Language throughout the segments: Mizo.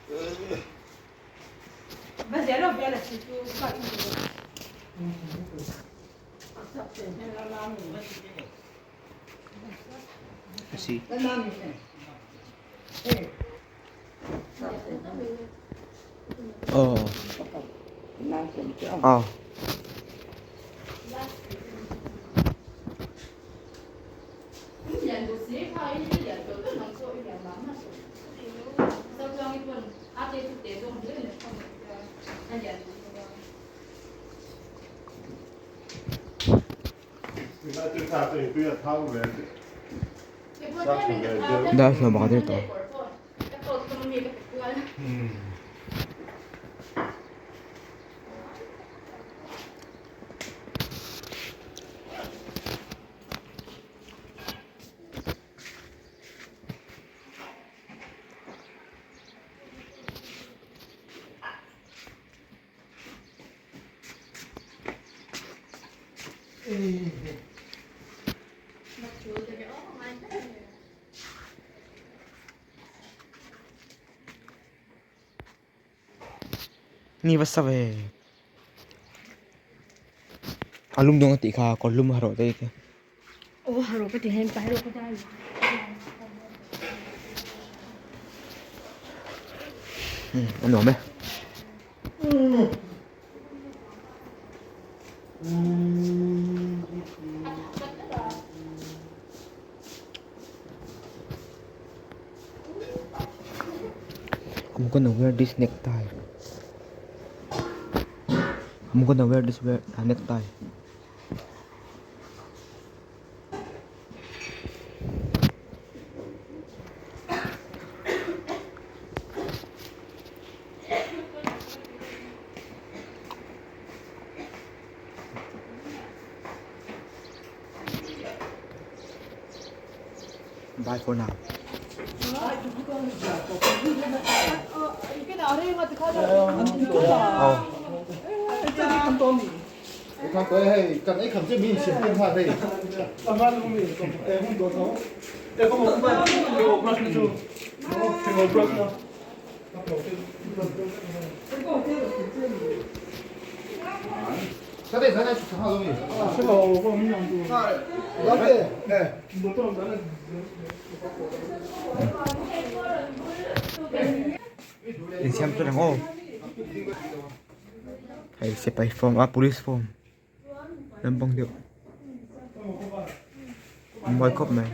Aw aw. Dar hlawm pakhat a ni tawh. Ni va sa ve a lum dawn a tih kha kawr lum a rawh daih te. A nuam e. I'm gonna wear this necktie. I'm gonna wear this wear necktie. Bye for now. Oh. Insiam chu reng aw. Hei sipai form a police form lampang deuh a mawi khawp mai.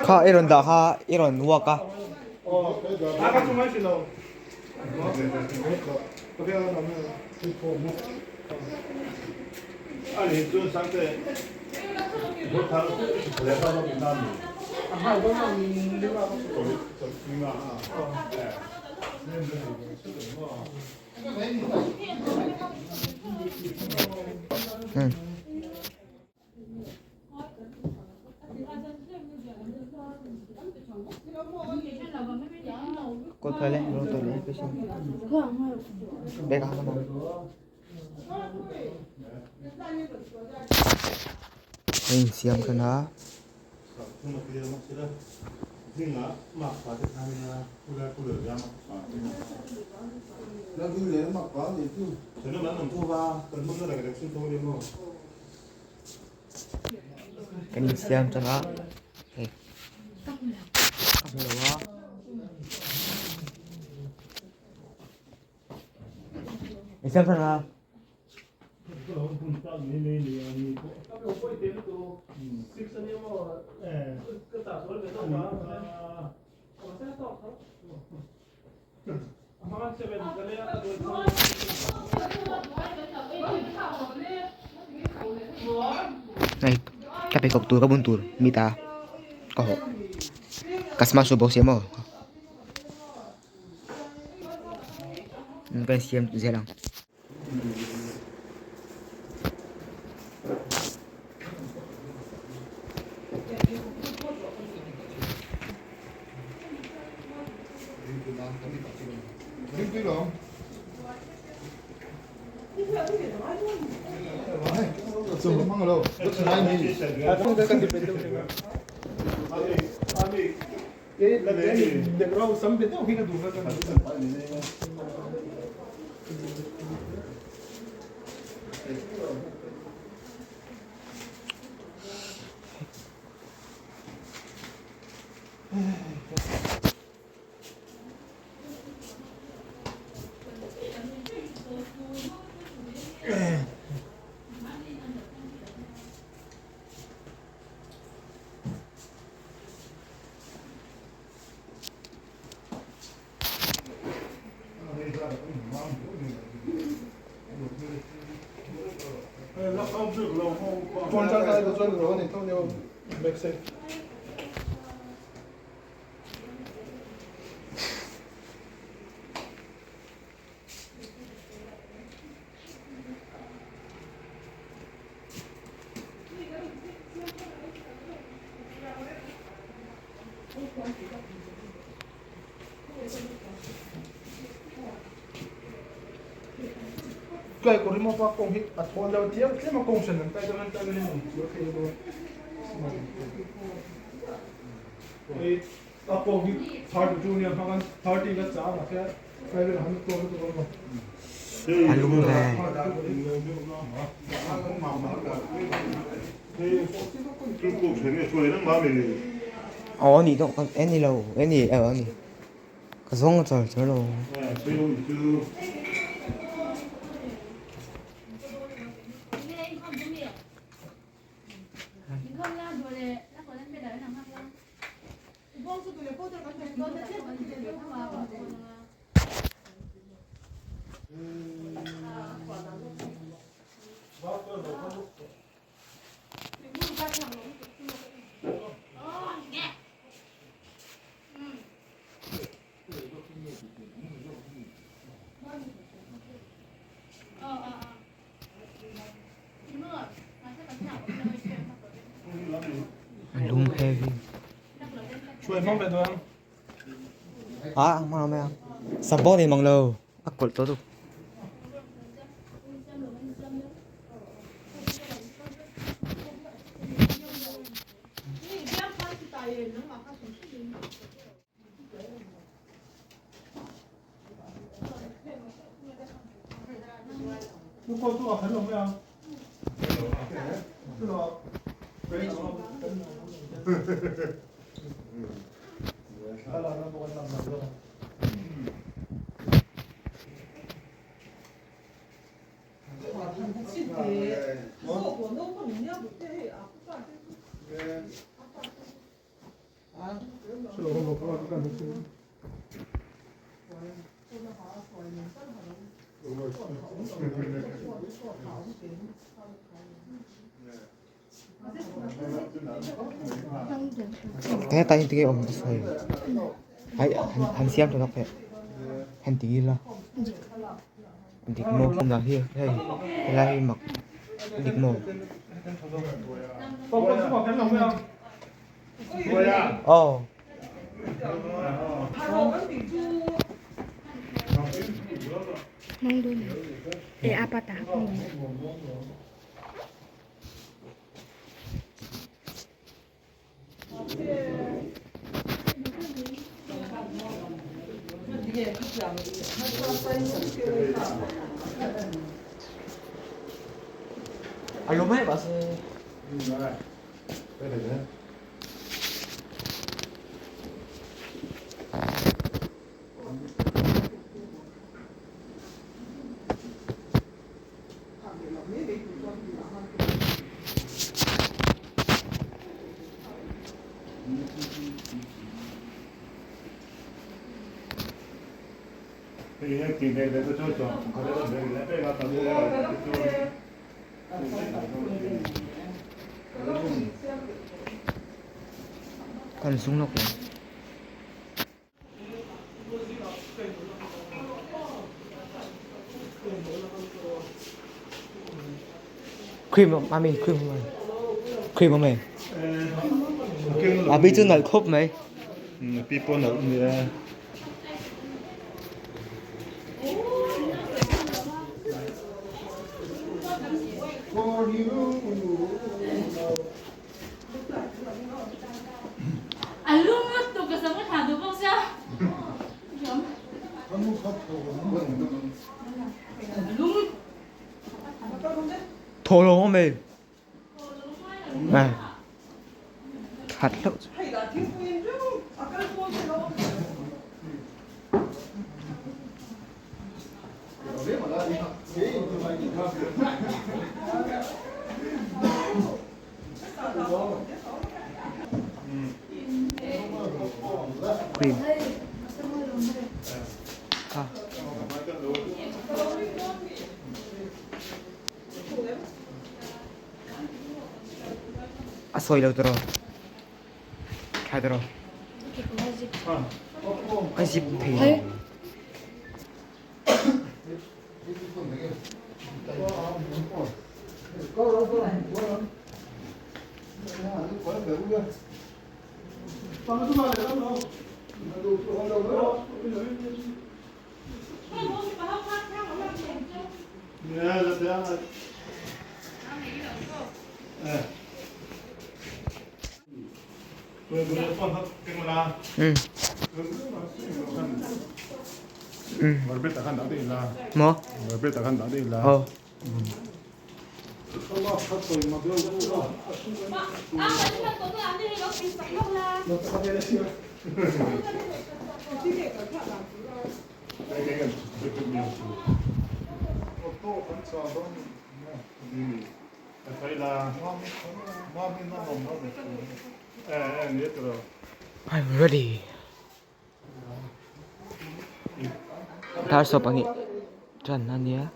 Kha i rawn dah kha i rawn walk a. Kawt phai le ro to le pe sin bag ah ka a insiam than a. Kan insiam tan a hei ka hmu lo a insiam tan a. Hei ka pheikhawk tur ka bun tur mi ta ka hawh. Ka smash bawk sia maw ka siam zel ang. A lung ve. Aw a nih deuh ka en ni lo en ni eh a ni ka zawng char char lo. Lung heavy. A mang mai ang. Sabon ei mang lo. A kawlh tawh tuk. Hetah hian tinge awm ka sawi ai han siam tha zawk teh han ti ila dik maw hmunah hi hei helai hi mak dik maw aw. A lawm mai mahse. Kan sung lawk lo. Cream mami cream awm cream awm em a pi chu nalh khawp mai. A pi pawh nalh nia. Thaw lo awm e. Này. Thật hlauh chu. Cream. Ah. A sawi lo tiraw? Thlai tiraw? A zip thei lo. Maw? Aw. I'm ready. Dar saw pahnih tan a nia.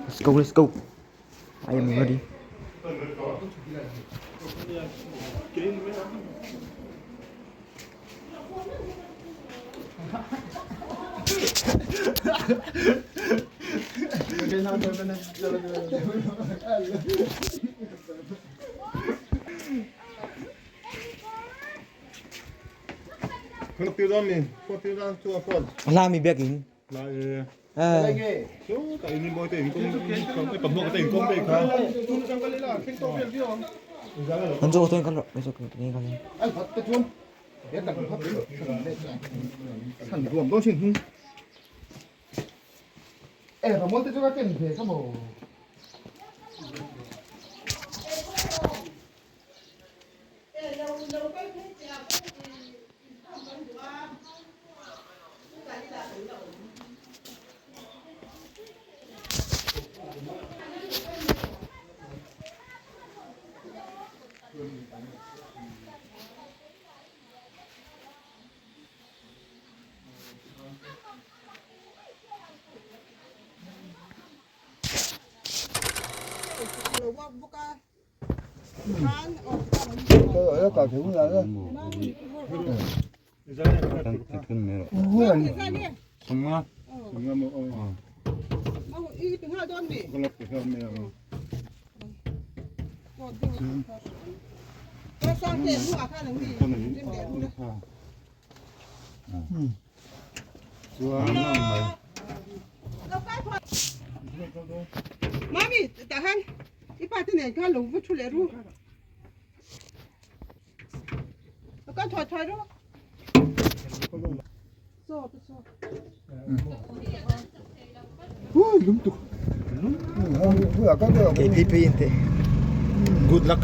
Let's go, let's go. I am ready. Lami biakinn. An chu kan rawh Good luck.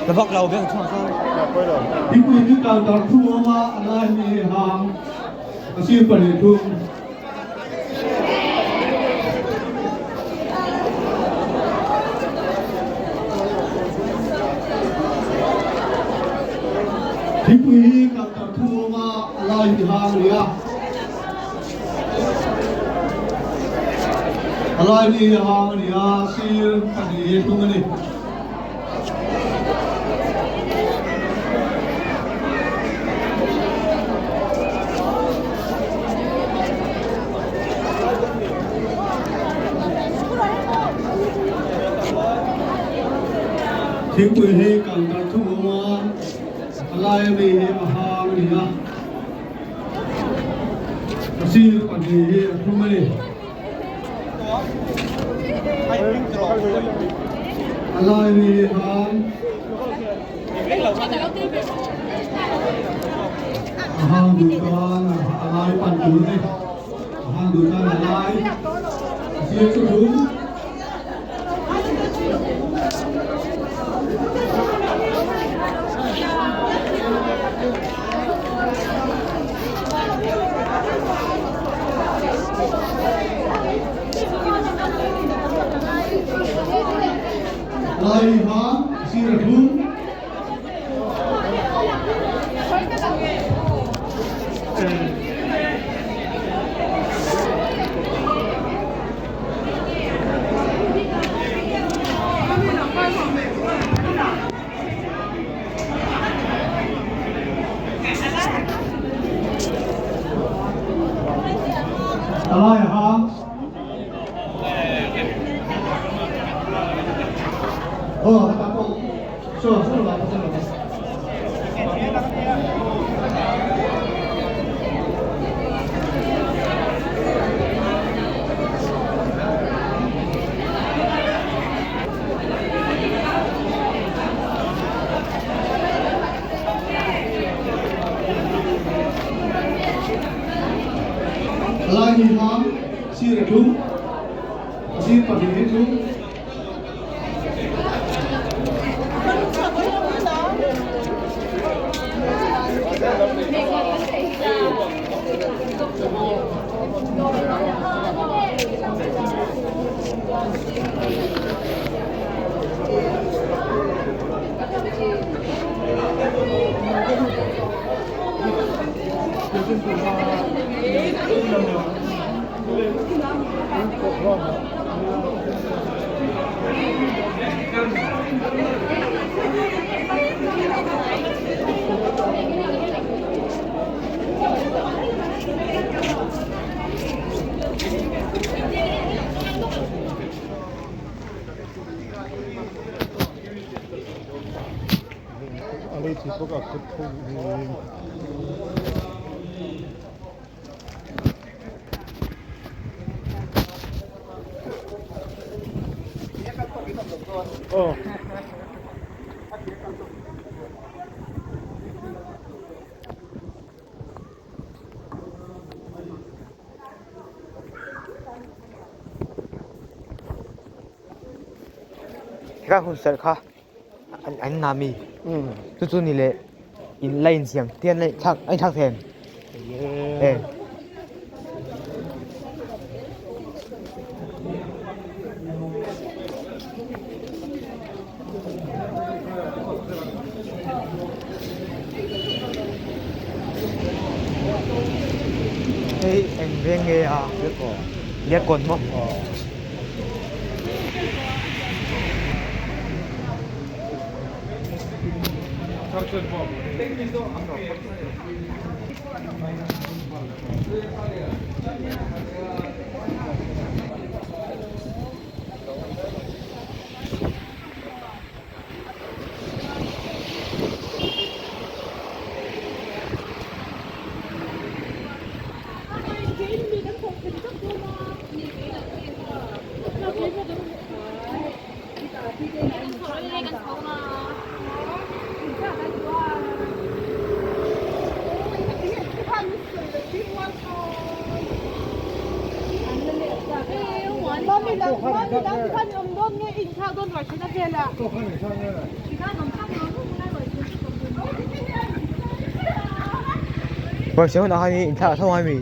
La vak lo beng chhuak sawn. Thingpui hi counter thum a awm a, a lai hi hei hang a sir pahnih thum. Thingpui hi counter thum a awm a, a lai hi hang a ni a. A lai hi hang a ni a, sir pahnih hi thum a ni. Thingpui hi counter thum a awm a, a laia mi hi a hang a ni a, a sir pahnih hi a thum a ni. A lai mi hi han a hang duh tan a lai pan tur a ni a hang duh tan a lai a sir chu thum. Lai ha sir a thum. A lai a hang. Aw, heta pawh saw saw lo saw lo. Lai hi hang sir a thum a sir pahnih hi thum. Heka hun serh kha an na mi chu chu ni leh in la insiam te an thlak a inthlak thei em e. Hei eng veng nge a Liakawn maw. Barcelona khan hi inthlak tho a mi.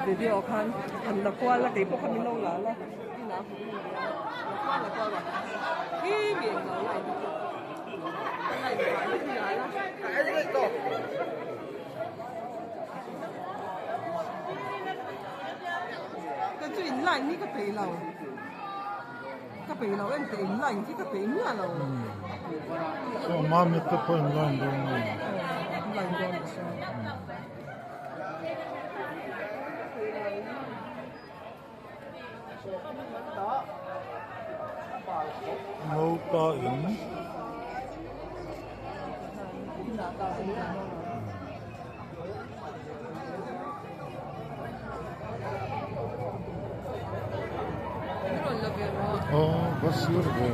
Video khan han la kual a keipawh kha min lo la la inah hmuh hun a la kual la kual a hi mi eng lo line ka line phah na hi la ka chu in line hi ka peih lo ka peih lo en teh in line hi ka peih miah lo Mami te pawh in line dawn nge line dawn a sawi. Ngopa in. Aw va sir ve.